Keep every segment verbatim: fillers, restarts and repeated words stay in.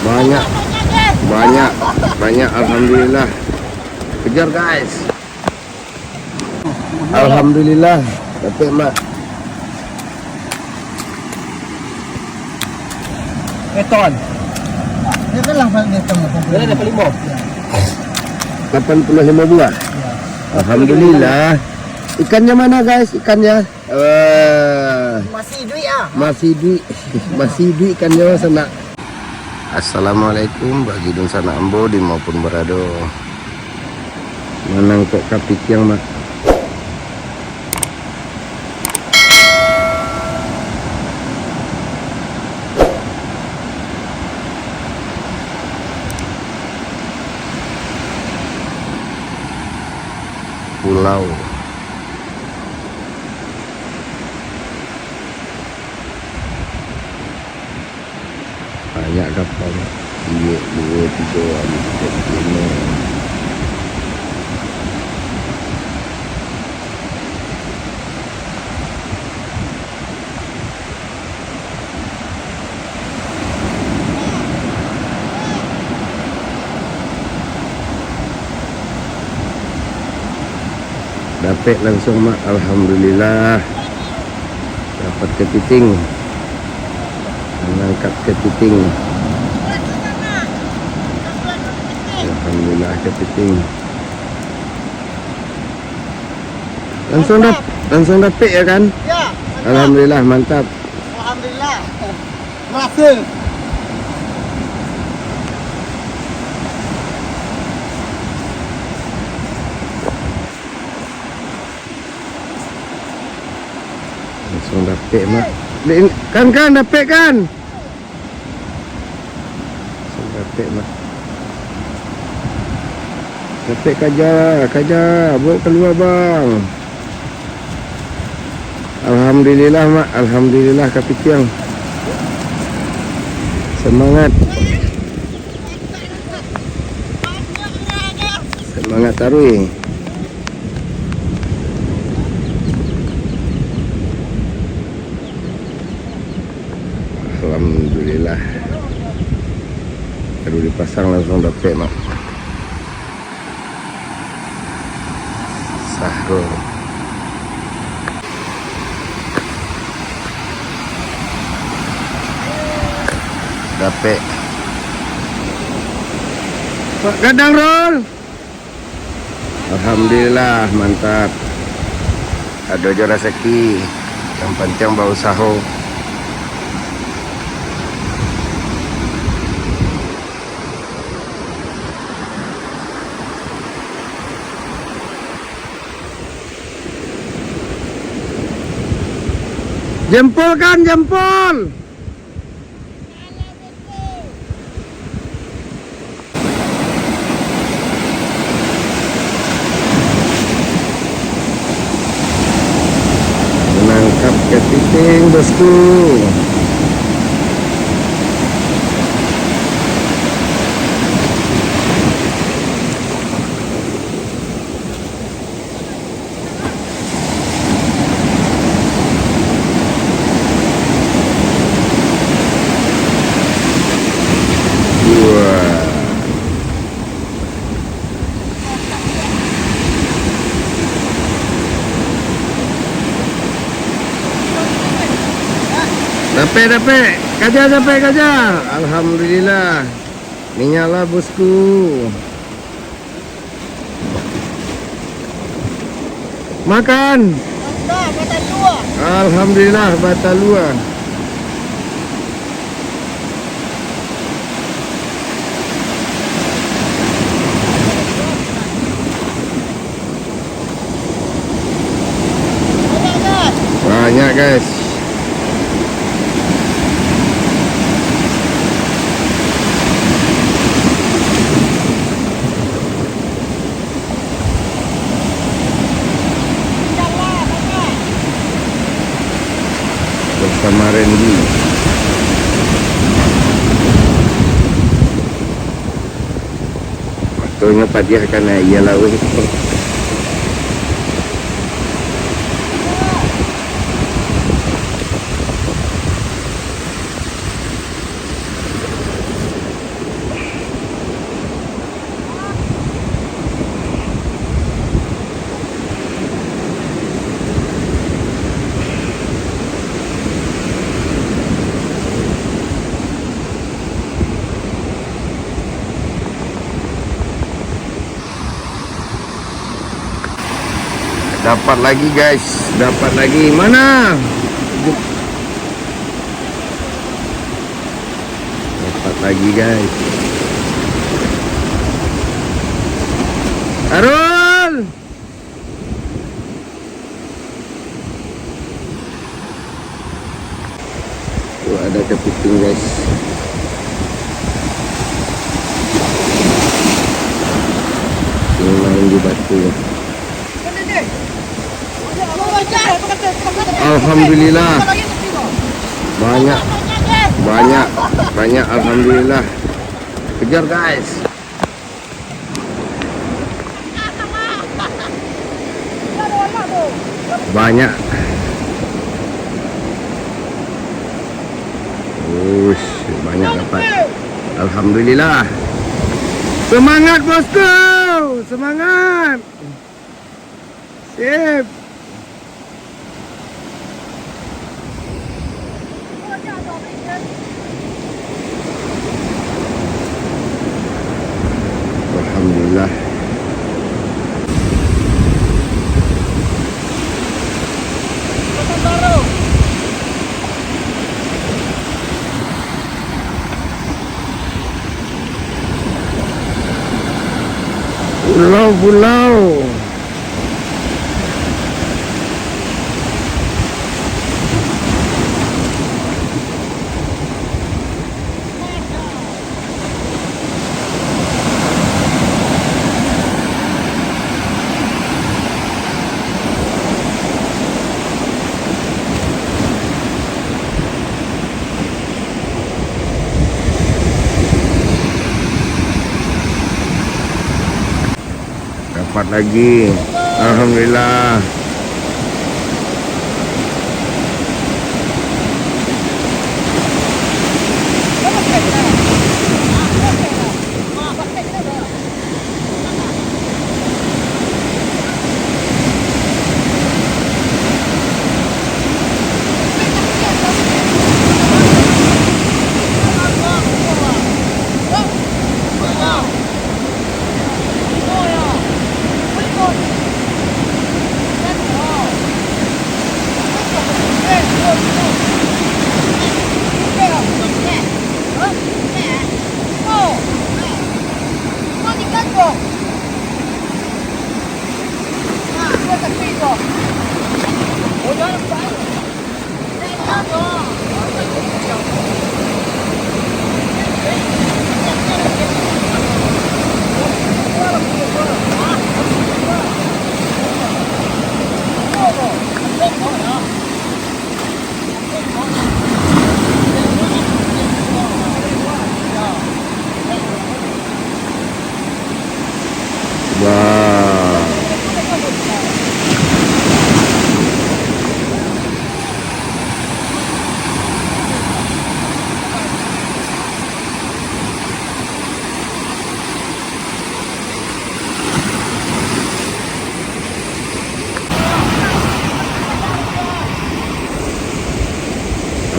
Banyak, banyak, banyak, alhamdulillah. Kejar, guys. Alhamdulillah, dapek, Mak. Eton. Dia kan lapan, dia kan lapan puluh lima. Lapan puluh lima buah. Ya. Alhamdulillah. Ikannya mana, guys? Ikannya? Eh, masih duit ah. Masih duit. Masih duit ikannya, sanak. Assalamualaikum bagi dunsanak ambo di maupun barado. Manangkok kapitiang, Mak. Pulau. Banyak kapal. Iyo, duo, tigo, ampek, limo. Dapek langsung, Mak. Alhamdulillah. Dapat kepiting. Manangkap kepiting. Alhamdulillah, kepiting. Langsung dap-, langsung dapek, ya kan? Ya, mantap. Alhamdulillah, mantap. Alhamdulillah. Berhasil. Langsung dapek, Mak. Dek, kan, kan, dapek, kan? Langsung dapek, Mak. Dapek, kaja, kaja. Bawa keluar, Bang. Alhamdulillah, Mak. Alhamdulillah, kapitiang. Semangat. Semangat taruih. Alhamdulillah. Baru dipasang langsung dapek, Mak. Sahrul. Dapek. Pak Gadang, Rul. Alhamdulillah, mantap. Ado jo rasaki, yang pantiang bausaho. Jempol kan, jempol. Menangkap kepiting, bosku. Wah. Dapek, dapek. Kaja, dapek, kaja. Alhamdulillah. Minyak lah, bosku. Makan. Mantap, batalua. Alhamdulillah, batalua. Banyak, guys. Bersama Randy. Matonyo padiah ka aia lauik. Dapat lagi, guys. Dapat lagi. Mana? Dapat lagi, guys. Arul! Tuh, ada kepiting, guys. Ini main di batu. Alhamdulillah. Banyak, banyak, banyak, alhamdulillah. Kejar, guys. Banyak. Ush, banyak dapat. Alhamdulillah. Semangat, bosku. Semangat. Sip. Alhamdulillah. Pulau-pulau. Dapat lagi. Alhamdulillah. Wah.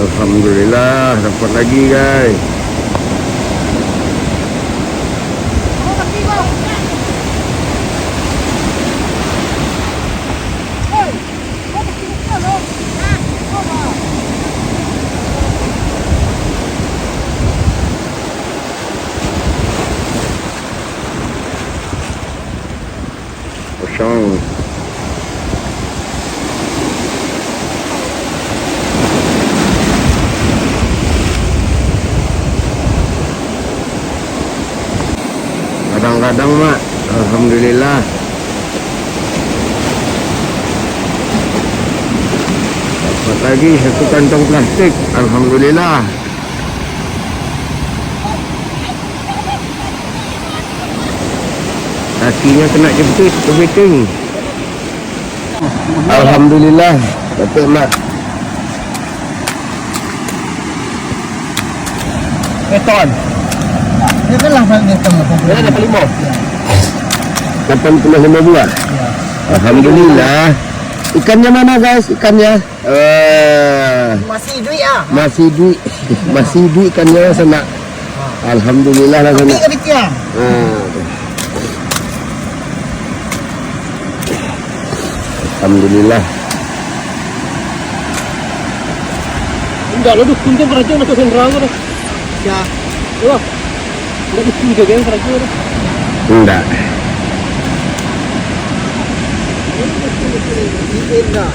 Alhamdulillah, dapat lagi, guys. Kosong. Kadang-kadang, Mak, alhamdulillah. Dapat lagi satu kantong plastik, alhamdulillah. Kakinyo kena jepit, kepiting. Alhamdulillah, dapek, Mak. Beton. Dia kan lah balik beton, lapan puluh lima. Dia dapat lima. Ya. Lapan puluh lima buah. Ya. Alhamdulillah. Ikannya mana, guys? Ikannya? Eh, masih duit ah. Masih duit. Masih duit ikannya sanak. Alhamdulillah lah sanak. Tapi ke Bitiang. Ah. Alhamdulillah. Indak lah dukun tu karajo nak ka sendera tu dah. Ya. Yo. Indak dukun tu kan karajo dah. Indak. Indak.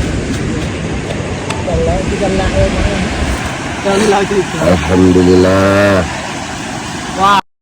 Kalau kita nak, eh, kalau lagi. Alhamdulillah.